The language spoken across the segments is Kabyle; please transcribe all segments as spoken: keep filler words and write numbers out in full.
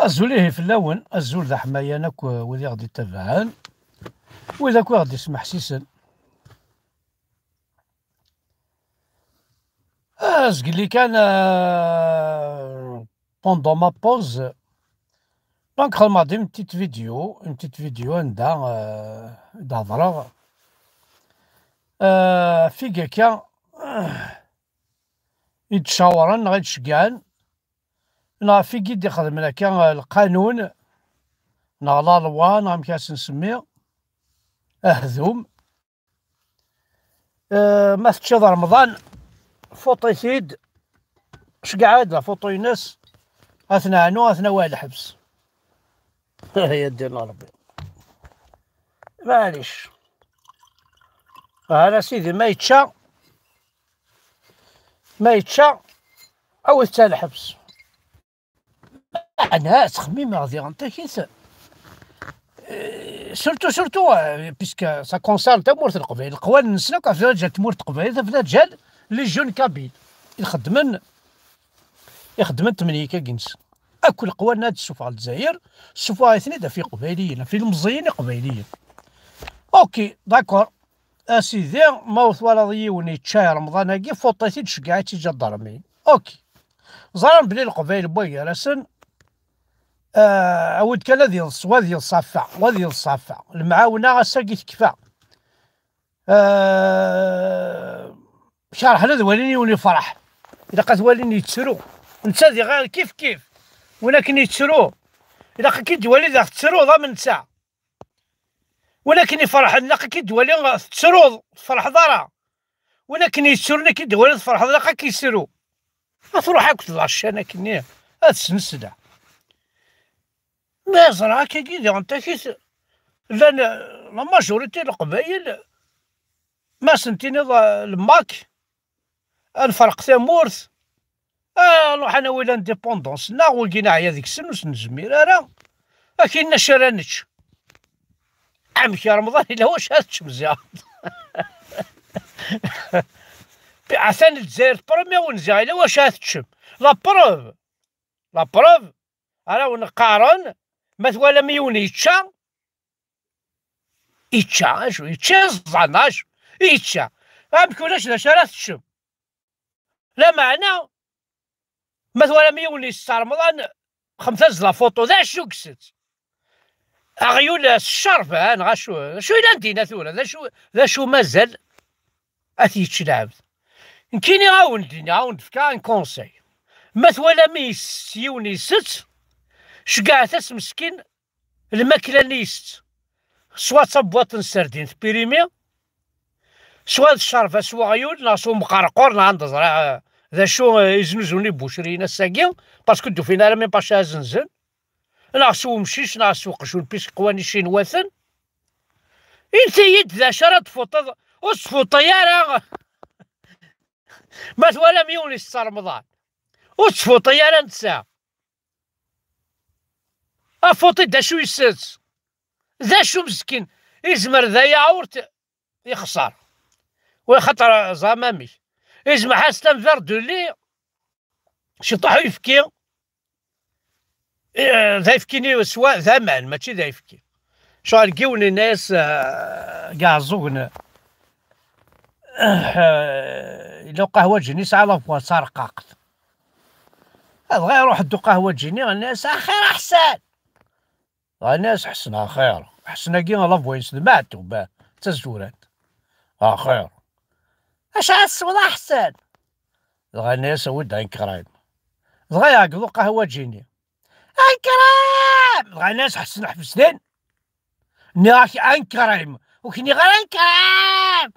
Azul ihi fell-awen, azul d aḥmayan akk wid i ɣ-d-ittabaɛen, wid akk i ɣ-d-ismeḥsisen. Ah, zgelli kan, euh, pendant ma pause, donc xedmeɣ-d une petite vidéo, une petite vidéo anda, euh, d-hedreɣ, euh, ɣef wigi akka, euh, i d-cawren neɣ i d-ceggɛen, neɣ ɣef wigi d-ixedmen akka, euh, lqanun, neɣ la loi, neɣ amek ara s-nsemmi, ahdum. Eh, ma teččiḍ Remḍan, fuṭ-it-id, ceggeɛ-d la fuṭu-ines, ad t-neɛnu, ad t-nawi ɣer lḥebs. Ya ddin n Ṛebbi. Maɛlic. Ɣer a sidi, ma yečča, ma yečča, awit-t ɣer lḥebs. Meɛna ttxemmimeɣ diɣen takit, euh, surtout, surtout, euh, puisque ça concerne tamurt n Leqbayel, leqwanen-nsen akk ɣef lǧal n tmurt n Leqbayel, ɣef lǧal n les jeunes kabyles i xeddmen, i xeddmen tmenyik-agi-nsen. Akk leqwanen ad d-ssufeɣ Lezzayer, ssufeɣ-iten-id ɣef Iqbayliyen, ɣef ilemẓiyen iqbayliyen. Ok, d'accord. A sidi, ma ur twalaḍ yiwen yečča i Remḍan-agi, fuṭ-it-id, ceggeɛ-itt i tǧadarmiyin. Ok. Ẓran belli Leqbayel n wagar-asen, ah, awi-d kan ad yeḍs, wa ad yeḍs ɣef wa, wa ad yeḍs ɣef wa. Lemɛawna ass-agi tekfa. Ah, kerhen ad walin yiwen ifreḥ. Ilaq ad walin yettru. Netta diɣ kif kif. Win akken yettru, ilaq ad k-id-wali daɣ tettruḍ am netta. Win akken iferḥen, ilaq ad k-id-wali tettruḍ, tferḥeḍ ara. Win akken yettrun, ad k-id-wali tferḥeḍ, ilaq ad k-yessru. Ma truḥ akk tḍaccan akkenni, ad snesleɣ. Ma ẓriɣ akkagi diɣen takit, llan, la majorité n Leqbayel, ma sen-tiniḍ, eh, le MAK, ad nferq tamurt, ah, nruḥ ad nawi l'indépendance, neɣ wigi neɛya deg-sen ur s-nezmir ara, akin acu ara nečč. Amek a Remḍan, yella wacu ara teččem ziɣ? Atan Lezzayer tepremier wen ziɣ, yella wacu ara teččem. La preuve, la preuve, ara wen-qqaren, ma twalam yiwen yečča, yečča, acu, yečča iẓẓan, acu, yečča. Amek ulac d acu ara teččem? Lameɛna, ma twalam yiwen yessarmeḍan, xemt-as-d la photo, d acu yessett? Aɣyul s ccerba, neɣ acu, d acu yellan dinna tura? D acu, d acu mazal ad t-yečč lɛebd? Nekkini a wen-d-iniɣ, a wen-d-fkeɣ un conseil. Ma twalam yis-, yiwen yessett, ceggɛet-as meskin lmakla-nni yessett. Swa d tabwaṭ n serdin tpirimi, swa d ccerba s weɣyul, neɣ s umqerqur, neɣ anda ẓriɣ, eh, d acu, eh, i znuzun ibucriyen ass-agi, parce que ur d-ufin ara même pas acu ara zzenzen, neɣ s umcic, neɣ s uqjun, puisque qwan icinwaten. Init-iyi-d d acu ara tfuṭeḍ, ur tettfuṭi ara. Ma twalam yiwen yessarmeḍan, ur tettfuṭi ara netta. Afuṭi d acu yessett? D acu meskin? Izmer d aya ur t-, yexṣer. Wa xaṭer ẓam amek. Izmer ḥas-t un verre de lait, ciṭuḥ uyefki, eh, d ayefki-nni swa d aman, mačči d ayefki. Cuɣal deg yiwen yenna-yas, eh, deg Iɛeẓẓugen, eh, yella uqahwaǧi-nni yesɛa la voix d tarqaqt. Dɣa iruḥ-d uqahwaǧi-nni, yenna-yas: "Axir a Ḥsen!" Dɣa yenna-yas Ḥsen: "Axir." Ḥsen-agi la voix-ines d Meɛtub, ah, d tazurant. "Axir. Acu ara tesweḍ a Ḥsen?" Dɣa yenna-yas: "Awi-d un crème." Dɣa iɛeggeḍ uqahwaǧi-nni: "Un crème!" Dɣa yenna-yas Ḥsen: "Ḥbes din. Nniɣ-ak un crème, ur k-nniɣ ara un crème."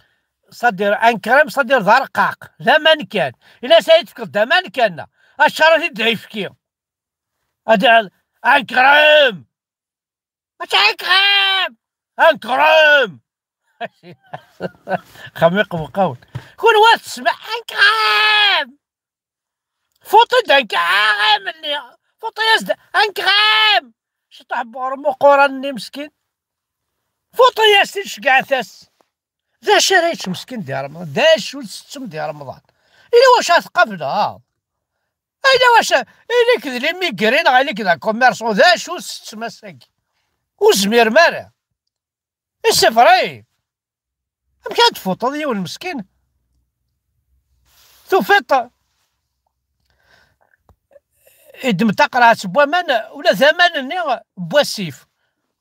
C'est-à-dire un crème, c'est-à-dire d arqaq, d aman kan. Ini-as ad yi-tefkeḍ d aman kan, acu ara t-id-d-ayefki? Ad d-, un crème! Mačči un crème! Un crème! Xamiq meqqawen. Kunwi ad tesmaɛ un crème! Fuṭi-d un crème-nni! Fuṭi-yas-d un crème! Ciṭuḥ n uɣrum uquran-nni meskin. Fuṭi-yas-t-id, ceggɛet-as. D acu ara yečč meskin di Remḍan? D acu tettettem di Remḍan? Yella wacu ara tqableḍ? Ayla wacu, ili-k d l'immigré neɣ ili-k d akommerṣu, d acu tsettem ass-agi? Ur zmiren ara. I c'est vrai. Amek ad tfuṭeḍ yiwen meskin? Tufiḍ iddem taqerɛet n waman, ula d aman-nni n wasif,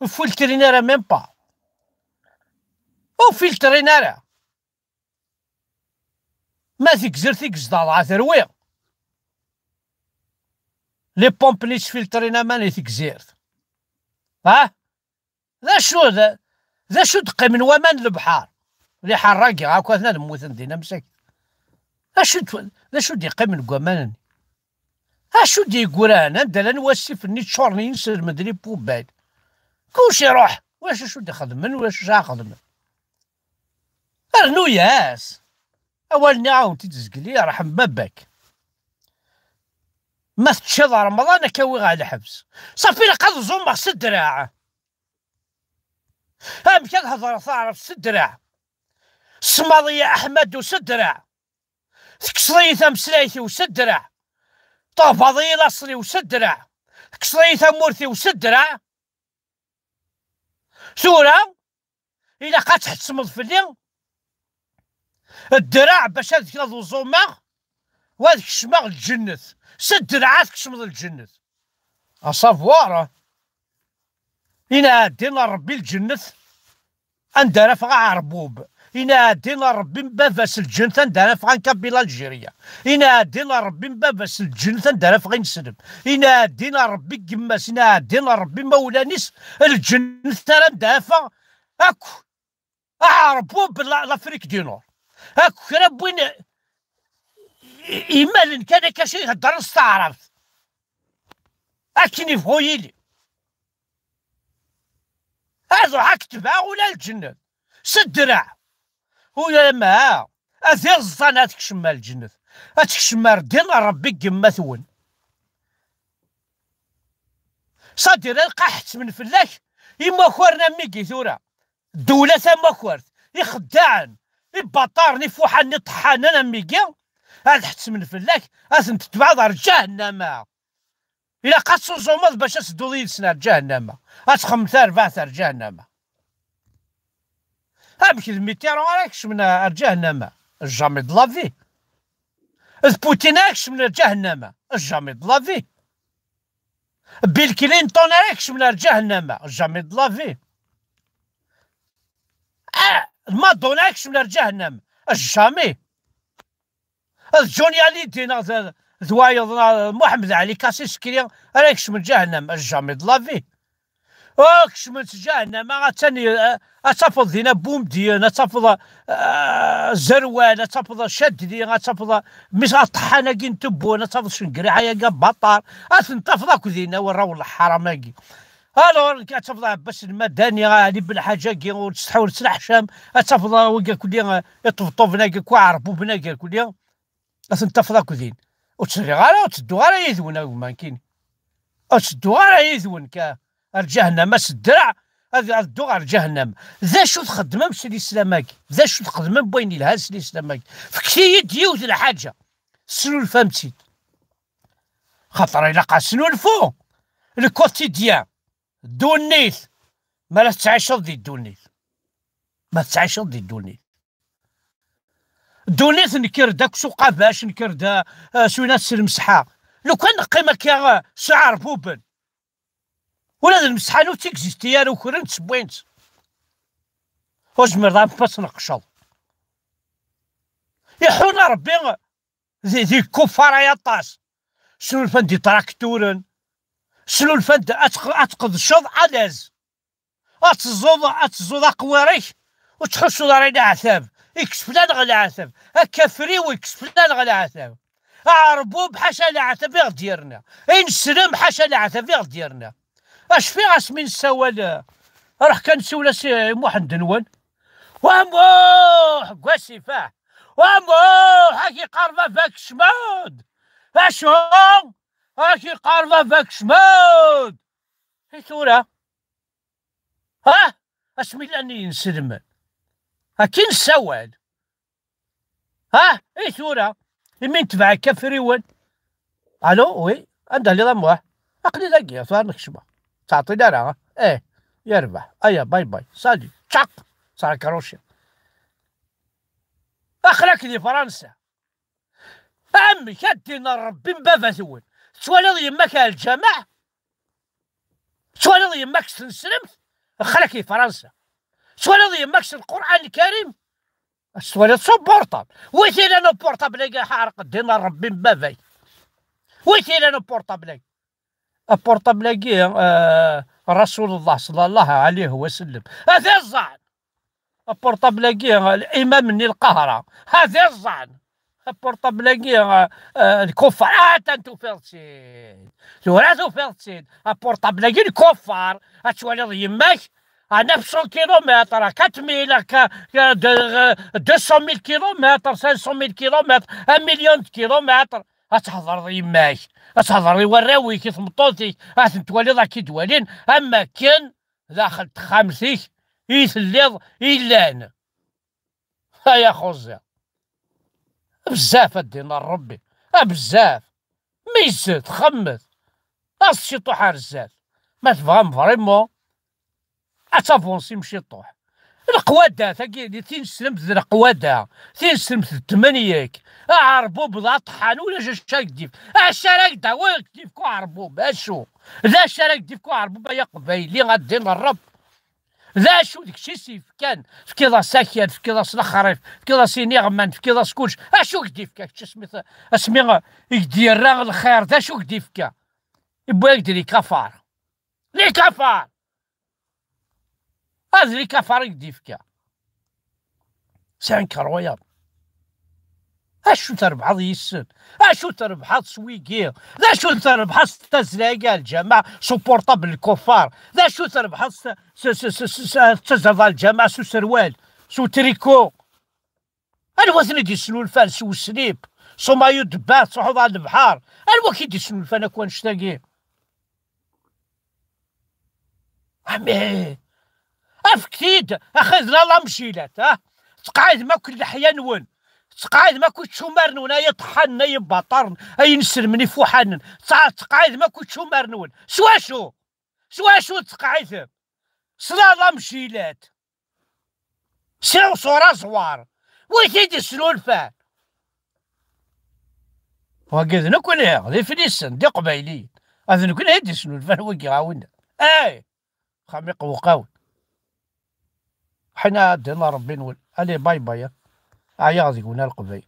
ur filtrin ara même pas. Ur filtrin ara. Ma tigzirt i yezdeɣ dɣa terwi. Les pompes-nni ttfiltrin aman i tegzirt. Ha? D acu d, d acu d-qqimen waman n lebḥer? Di ḥerragi akk aten ad mmuten din amsakit. D acu d, d acu d-yeqqimen deg waman-nni? Acu d-yeggran anda llan wasif-nni ččuren yinselmen d les poubelles? Kullec iruḥ, ulac acu d-ixedmen, ulac acu ara xedmen. Rnu-yas. Awal-nni a wen-t-id-zgel, yerḥem baba-k. Ma teččiḍ Remḍan, ad k-awiɣ ɣer lḥebs. Ṣafi, ilaq ad ẓumeɣ s ddreɛ. Amek ad hedreɣ taɛrabt s ddreɛ? Semmaḍ-iyi Aḥmadu s ddreɛ. Tekkseḍ-iyi tameslayt-iw s ddreɛ. Teɣbaḍ-iyi laṣel-iw s ddreɛ. Tekkseḍ-iyi tamurt-iw s ddreɛ. Tura, ilaq ad tḥettmeḍ fell-i ddreɛ bac ad, ad uẓumeɣ, u ad kecmeɣ lǧennet. S ddreɛ ad tkecmeḍ lǧennet. À savoir, inɛa ddin a Ṛebbi lǧennet, anda ara ffɣeɣ aɛerbub. Inɛa ddin a Ṛebbi n baba-s lǧennet, anda ara ffɣen kabila Alǧirya. Inɛa ddin a Ṛebbi n baba-s lǧennet, anda ara ffɣen ineslem. Inɛa ddin a Ṛebbi n yemma-s, inɛa ddin a Ṛebbi imawlan-is, lǧennet ara, anda ara ffɣeɣ akk aɛerbub n la-, l'Afrique du Nord. Akk kra n win i-, imalen kan akka, acu iheddren s taɛrabt. Akken ibɣu yili. Ad ruḥ ad ketbeɣ ula lǧennet. S ddreɛ. Ulamma ad iẓẓan ad tkecmem ar lǧennet. Ad tkecmem ar ddin n Ṛebbi n yemma-twen. Sadir, ilaq ad ḥettmen fell-ak imakaren am wigi tura. Ddewla tamakart, ixeddaɛen, ibaṭaren, ifuḥanen, iṭeḥḥanen am wigi, ad ḥettmen fell-ak, ad ten-tetbeɛeḍ ar ǧahennama. Ilaq ad tuẓumeḍ bac ad tedduḍ yid-sen ar ǧahennama. Ad txemmem tarbaɛt ar ǧahennama. Amek d Mitterrand ara kecmen ar ǧahennama? Jamais de la vie. D Poutine ara kecmen ar ǧahennama? Jamais de la vie. Bill Clinton ara kecmen ar ǧahennama? Jamais de la vie. Ah, d Madonna ara kecmen ar ǧahennama? Jamais. D Johnny Hallyday neɣ d, d wayeḍ, neɣ Muḥemmed Ɛli Kasi Sekri ara kecmen ǧahennama? Jamais de la vie. Oh, kecmen s ǧahennama, attan i-, a-, ad tafeḍ dinna bumdiyen, ad tafeḍ, ah, zerwan, ad tafeḍ cadli, ad tafeḍ mis aṭeḥḥan-agi n Tebbun, ad tafeḍ cengriḥa-agi abaṭar, ad ten-tafeḍ akk dinna, warraw n leḥram-agi. Alors, nekk ad tafeḍ Ɛebbas Lmadani, Ali Belḥaǧ-agi, ur ttsetḥi ur ttneḥcam, ad tafeḍ wigi akk-nni, eh, iṭebṭuben-agi akk, iɛerbuben-agi akk-nni. Ad ten-tafeḍ akk din. Ur ttɣiɣ ara, ur ttedduɣ ara yid-wen a gma nekkini. Ur ttedduɣ ara yid-wen ka, ar ǧahennama s ddreɛ, ad, ad dduɣ ɣer ǧahennama. D acu txeddmem s lislam-agi? D acu txeddmem n wayen yelhan s lislam-agi? Fket-iyi-d yiwet n lḥaǧa, tesnulfam-tt-id. Xaṭer ilaq ad snulfu. Le quotidien, ddunit, mi ara tettɛiceḍ di ddunit. Ma tettɛiceḍ di ddunit. Ddunit, nekker-d akk s uqabac, nekker-d, ah, s win ad s-lemseḥa. Lukan neqqim akka, ah, s iɛerbuben. Ula d lemseḥa-nni ur tt-existi ara, ukren-tt, wwin-tt. Ur tezmireḍ ad tneqceḍ. Iḥun Ṛebbi di, di kuffar ay aṭas. Snulfan-d itrakturen. Snulfan-d ad tq-, ad tqedceḍ à l'aise. Ad teẓẓuḍ, ad teẓẓuḍ aqwir-ik, ur tettḥussuḍ ara i leɛtab. Ikkes fell-aneɣ leɛtab. Akka friw, ikkes fell-aneɣ leɛtab. Aɛerbub, ḥaca leɛtab i ɣ-d-yerna. Ineslem, ḥaca leɛtab i ɣ-d-yerna. Acfiɣ asmi nessawal, eh, ruḥ kan siwel-as i Muḥend-nwen. Wa Muḥ, deg wasif, ah. Wa Muḥ, ad k-iqqar baba-k cmud. Acu? Ad k-iqqar baba-k cmud. I tura? Ha? Asmi llan yinselmen. Akin ssawal. Ha? I tura? Imi netbeɛ akka afriwen. Allô, oui, anda lliɣ a Muḥ? Aql-i dagi, tura nekcem. Ur ttɛeṭṭil ara, eh, yerbeḥ. Aya, bye bye, salut, tchak, s raccrocher. Aql-ak di Fransa. Amek a ddin n Ṛebbi n baba-twen? Tettwaliḍ yemma-k ar lǧameɛ? Tettwaliḍ yemma-k s tneslemt? Aql-ak di Fransa. Tettwaliḍ yemma-k s Lqur'an Lkarim? Ad tettwaliḍ s uportab. Wi t-ilan uportab-agi, ḥareq ddin n Ṛebbi n baba-k? Wi t-ilan uportab-agi? Aportab-agi, eh, Rasulullah sallallahu alayhi wa sallam. Ad iẓẓan. Aportab-agi, eh, l'imam-nni Lqahra. Ad iẓẓan. Aportab-agi, eh, eh, lkuffar. Ah, atan tufiḍ-tt-id. Tura tufiḍ-tt-id. Aportab-agi lkuffar. Ad twaliḍ yemma-k à neuf cents kilomètres, à quatre mille, à, à de-, euh, deux cent mille kilomètres, cinq cent mille kilomètres, un million de kilomètres. Ad thedreḍ i yemma-k, ad thedreḍ i warraw-ik, i tmeṭṭut-ik, ad ten-twaliḍ ad k-id-walin, am akken daxel texxamt-ik i telliḍ i llan. Ay axuẓi. Bezzaf a ddin n Ṛebbi. A bezzaf. Meyzet, xemmet. Aẓ ciṭuḥ ar zdat. Ma tebɣam vraiment ad tavansim ciṭuḥ. Leqwada, tagi, tineslemt d leqwada. Tineslemt d tmenyek. Aɛerbub d aṭḥan, ulac acu ara k-d-yef-, acu ara k-d-, awa k-d-yefk uɛerbub, acu? D acu ara k-d-yefk uɛerbub, ay aqbayli, a ddin n Ṛebbi? D acu d kečč i s-yefkan? Tefkiḍ-as akal, tefkiḍ-as lexrif, tefkiḍ-as iniɣman, tefkiḍ-as kullec. Acu i k-d-yefka kečč asmi t-, asmi i k-d-yerra lxir? D acu i k-d-yefka? Yewwi-ak-d likafar. Likafar! Ad likafar i k-d-yefka. C'est incroyable. Acu trebḥeḍ yis-sen? Acu trebḥeḍ s wigi? D acu trebḥeḍ s tazzla-agi ar lǧameɛ s uportab n lkuffar? D acu trebḥeḍ s, s, s, s, s, s, tettazzaleḍ ar lǧameɛ s userwal, s utriko? Anwa ten-id-yesnulfan s uslip, s umayu de bain, tettruḥuḍ ar lebḥer? Anwa k-id-yesnulfan akk annect-agi? Amin. Efk-t-id, axi d la lamjilat, ha? Tqeɛɛidem akk leḥya-nwen. Tqeɛɛidem akk iččumar-nwen, ay iṭeḥḥanen, ay ibaṭaren, ay ineslmen ifuḥanen. Tqa-, tqeɛɛidem akk iččumar-nwen. S wacu? S wacu tettqeɛɛidem? S la lamjilat. S uẓwir aẓwar. Wi t-id-yesnulfan? Wagi d nekkni, d iflisen, d iqbayliyen. A d nekkni i d-yesnulfan wagi, ɛawin. Ay! Xam iqewqawen. Ḥina ddin Ṛebbi-nwen. Allez, bye bye. Ɛyiɣ deg-wen a Leqbayel.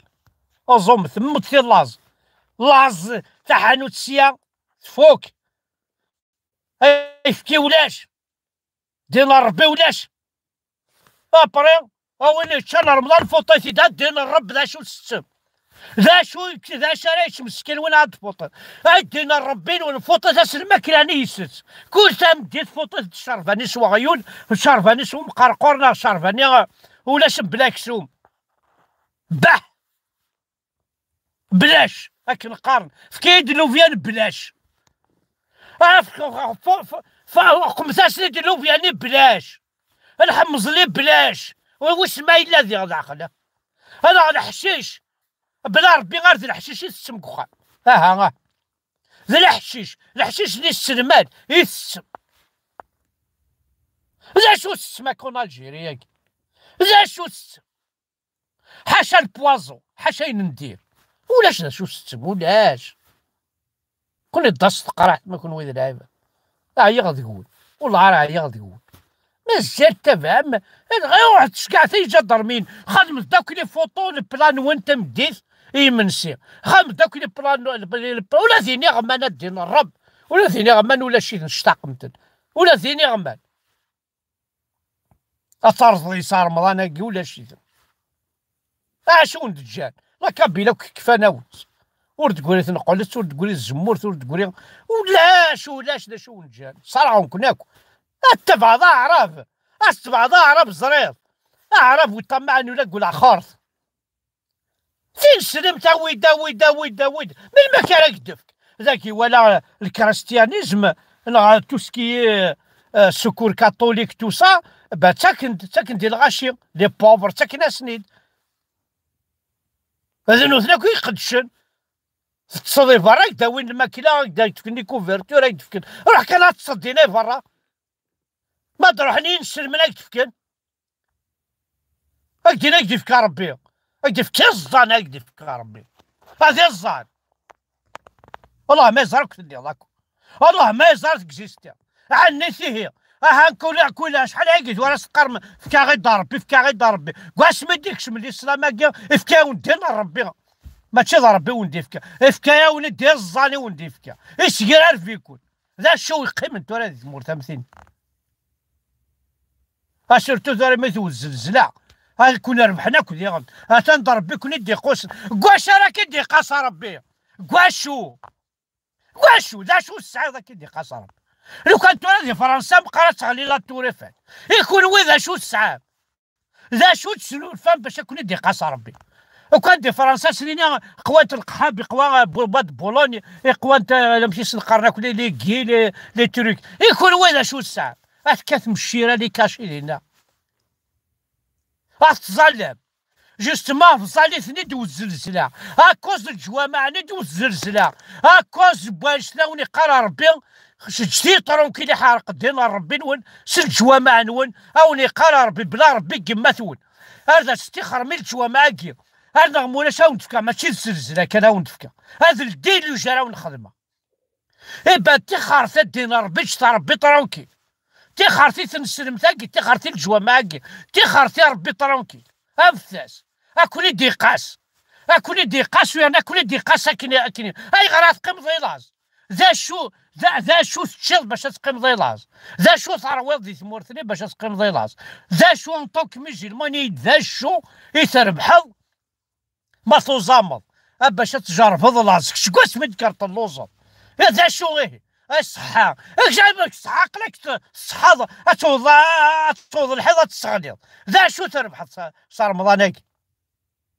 Uẓum, temmut di laẓ. Laẓ, taḥanut sya, tfuk. Ayefki ulac. Ddin Ṛebbi ulac. Après, a win yeččan Remḍan, fuṭ-it-id, a ddin Ṛebbi d acu tettem? D acu, d acu ara yečč meskin win ad fuṭ-it? A ddin Ṛebbi-nwen, fuṭ-it-as lmakla-nni yessett. Kul tameddit fuṭ-it-d ccerba-nni s weɣyul, ccerba-nni s umqerqur neɣ ccerba-nni, uh, ulac mebla aksum. Bah! Belac, akken qqaren. Efk-iyi-d llubyan belac. Af-, f-, f-, f-, qemt-asen-id llubyan-nni belac. Lḥemẓli belac. Wissen ma yella diɣ daxel. Anaɣ leḥcic. Bla Ṛebbi ar d leḥcic i tessem deg uxxam. Aha, ah. D leḥcic. Leḥcic n iselman i tessem. D acu tessem akka n Algérie-agi? D acu tessem? Ḥaca le poison, ḥaca ayen n dir. Ulac d acu tettem, ulac. Kun d as teqraḥt ma kunwi d lɛibad. Ɛyiɣ deg-wen. Wellah ar ɛyiɣ deg-wen. Mazal tabam, dɣa ruḥet ceggɛet iǧadarmin. Xedmet-d akk les photos, le plan-nwen tameddit i yimensi. Xedmet-d akk les plans, le, le, le, ula d iniɣman a ddin Ṛebb. Ula d iniɣman ulac-iten, ctaqem-ten. Ula d iniɣman. Ad terẓeḍ yesɛa Remḍan-agi, ulac-iten. Acu wen-d-ǧǧan? La Kabyle akk kfan-awen. Ur d-gri tneqlet, ur d-gri tzemmurt, ur d-gri ulac, ulac d acu wen-ǧǧan. Ṣerɣen-ken akk. Ad tebɛeḍ aɛrab. Ad tebɛeḍ aɛrab, ẓriḍ. Aɛrab wi ṭṭamaɛen ula deg ulaxert. Tineslemt, awi-d, awi-d, awi-d, awi-d. Melmi akka ara k-d-tefk? Dagi wala le christianisme, neɣ tout ce qui est, euh, secours catholique, tout ça, ben, ttaken-d, ttaken-d i lɣaci, les pauvres, ttaken-asen-id. D nutni akk i iqeddcen. Teṭṭseḍ i berra, ad k-d-awin lmakla, ad k-d-fken les couvertures, ad k-d-fken. Ruḥ kan ad teṭṭseḍ dinna i berra. Ma d-ruḥen yinselmen ad k-d-fken. Ad k-d-, ad k-d-ifka Rebbi. Ad k-d-ifka iẓẓan, ad k-d-ifka Rebbi. Ad iẓẓan. Allah ma yeẓra akk telliḍ akk. Allah ma yeẓra tegzistiḍ. Ɛennit ihi. Aha, kul, kul acḥal agi tura s-teqqarem, fkiɣ-id Rebbi, fkiɣ-id Rebbi. Deg wasmi d-ikcem lislam-agi, ifka-yawen ddin n Rebbi. Mačči d Rebbi i wen-d-ifka. Ifka-yawen-d iẓẓan i wen-d-ifka. Isgrar-biken. D acu yeqqimen tura di tmurt am tin? Asurtu tura mi tewwet zzelzla, ad kun rebḥen akk diɣen. Atan d Rebbi i ken-id-iqusen. Deg wacu ara k-id-iqas a Rebbi? Deg wacu? Deg wacu? D acu tesɛiḍ ad k-id-iqas a Rebbi? Lukan tura di Fransa meqqar ad teɣli la Tour Eiffel. I kunwi d acu tesɛam? D acu tesnulfam bac ad ken-id-iqas a Rebbi? Lukan di Fransa snini qwant lqeḥḥab, iqwa bu-, bois de Boulogne, iqwant, eh, amek i s-neqqaren akk les, les guilles, les, les trucs. I kunwi d acu tesɛam? Ad tekkat mcira, les cachets dinna. Ad tettẓallam. Justement, tẓallit-nni d-wet zzelzla. À cause n leǧwamaɛ-nni d-wet zzelzla. À cause n wanect la wen-iqqar Rebbi, ǧǧet-iyi tranquille, iḥerq ddin n Rebbi-nwen s leǧwamaɛ-nwen, a wen-iqqar Rebbi, bla Rebbi deg yemma-twen. Ar d as-tixrem i leǧwamaɛ-agi. Ar neɣ mulac a wen-d-fkeɣ, mačči d zzelzla kan a wen-d-fkeɣ. Ad ldiluj ara wen-xedmeɣ. Iban tixxert a ddin Rebbi, ǧǧet Rebbi tranquille. Tixxert i tneslemt-agi, tixxert i leǧwamaɛ-agi, tixxert i Rebbi tranquille. Anfet-as. Ad ken-id-iqas. Ad ken-id-iqas, u yerna ad ken-id-iqas akken, akken. Ayɣer ad teqqimeḍ i laẓ? D acu, d, d acu teččiḍ bac ad teqqimeḍ i laẓ? D acu terwiḍ di tmurt-nni bac ad teqqimeḍ i laẓ? D acu en tant que musulman, d acu i trebḥeḍ ma tuẓameḍ, a bac ad tjerrbeḍ laẓ, kečč seg wasmi d-kker telluẓeḍ. Eh, d acu ihi? Ay ṣṣeḥḥa. Kečč ay ṣṣeḥḥa, aql-ak t-, tṣeḥḥaḍ, ad tewweḍ, ad tewweḍ lḥiḍ ad tesseɣliḍ. D acu trebḥeḍ s, s Remḍan-agi?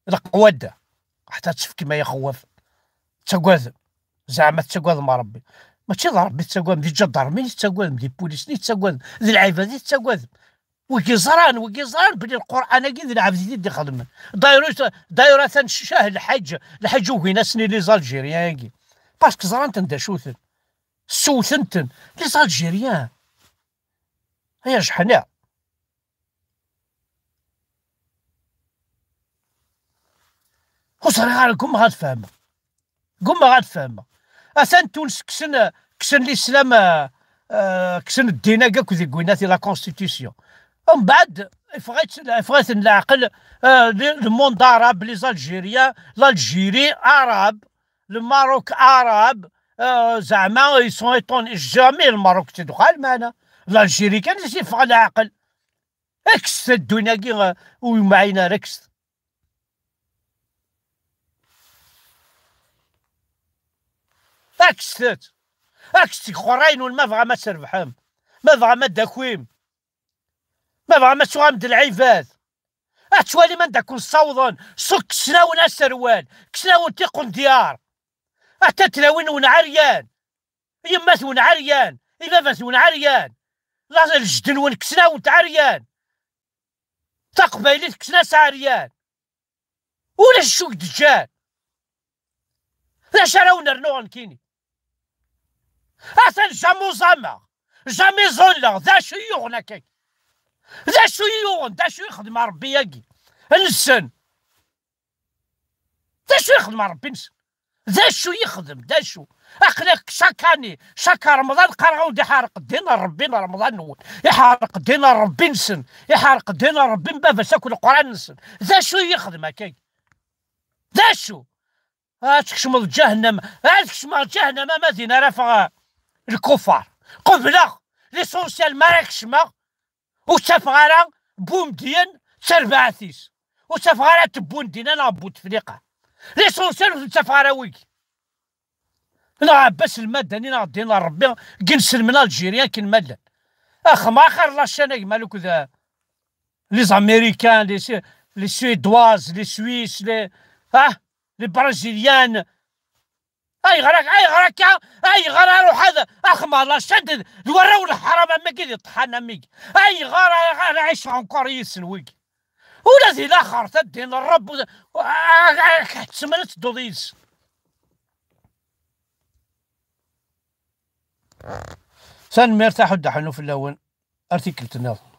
Leqwadda. Ḥetta tefkem ay axewwaf. Tettagadem. Zeɛma tettagadem Rebbi? Mačči d Rebbi tettagadem, d iǧadarmiyen i tettagadem, d ipulisen i tettagadem, d lɛibad i tettagadem. Wigi ẓran, wigi ẓran belli Lqur'an-agi d lɛebd i t-id-ixedmen. D'ailleurs, d'ailleurs, atan ccah lḥaǧ, lḥaǧ ugin-asen i les Algériens-agi. Parce que ẓran-ten d acu-ten. Ssewten-ten. Les Algériens. Ay ajeḥniḍ. Ur ẓriɣ ara, gummaɣ ad fehmeɣ. Gummaɣ ad fehmeɣ. Atan Tunes kksen, kksen l'islam, eh, eh, kksen ddin-agi akk deg winati, la constitution. Umbeɛd, iffeɣ-it-, iffeɣ-iten leɛqel, eh, le, le monde arabe, les Algériens, l'Algérie arabe, le Maroc arabe, eh, zeɛma, ils sont étonnés. Jamais le Maroc i d-tuɣal, meɛna l'Algérie kan i s-iffeɣ leɛqel. Kkset ddin-agi, eh, ur yemɛin ara, kkset. Kkset-t. Kkset seg iqerray-nwen ma tebɣam ad trebḥem. Ma tebɣam ad d-takim. Ma tebɣam ad tuɣalem d lɛibad. Ad twalim anda ken-ssawḍen. Su kksen-awen aserwal. Kksen-awen tiqendyar. Atta tlawin-nwen ɛeryan. Yemma-twen ɛeryan, i baba-twen ɛeryan, la, lǧedd-nwen kksen-awen-t ɛeryan, taqbaylit kksen-as ɛeryan. Ulac acu i d-ǧǧan. D acu ara wen-rnuɣ nekkini? Atan jamais uẓameɣ, jamais ẓulleɣ. D acu i yuɣen akka? D acu i yuɣen? D acu i xedmeɣ Rebbi-agi? Nsen. D acu i xedmeɣ Rebbi-nsen? D acu i yexdem? D acu? Aql-ak chaque année, chaque Remḍan, qqareɣ-awen-d iḥerq ddin n Rebbi n Remḍan-nwen, iḥerq ddin n Rebbi-nsen, iḥerq ddin n Rebbi n baba-s akk Leqran-nsen. D acu i yexdem akkagi? D acu? Ad tkecmeḍ ǧahennam, ad kecmeɣ ǧahennam ama din ara ffɣeɣ lkufar. Qebleɣ, l'essentiel mi ara kecmeɣ, ur ttafeɣ ara Bumedyen d terbaɛt-is. Ur ttafeɣ ara Tebbunden neɣ Butefliqa. L'essentiel ur ten-ttafeɣ ara wigi. Neɣ Ɛebbas Lmadani neɣ ddin n Rebbi, deg inselmen Algérien akken ma llan. Axem axir la chaîne a gma Luk d les Américains, les, les Suédoises, les Suisses, les, ah, les Brésiliennes. Ayɣer ak-, ayɣer akka, ayɣer aruḥ ad axem la chaîne d, d warraw n leḥram am wigi di ṭṭḥan am wigi? Ayɣer ara, ara ɛiceɣ encore yid-sen wigi? Ula di laxert, a ddin n Ṛebbi, a, a, a, ḥettmen ad tedduḍ yid-sen. Tanemmirt a Ḥudda Ḥunu fell-awen. Ar tikkelt nniḍen.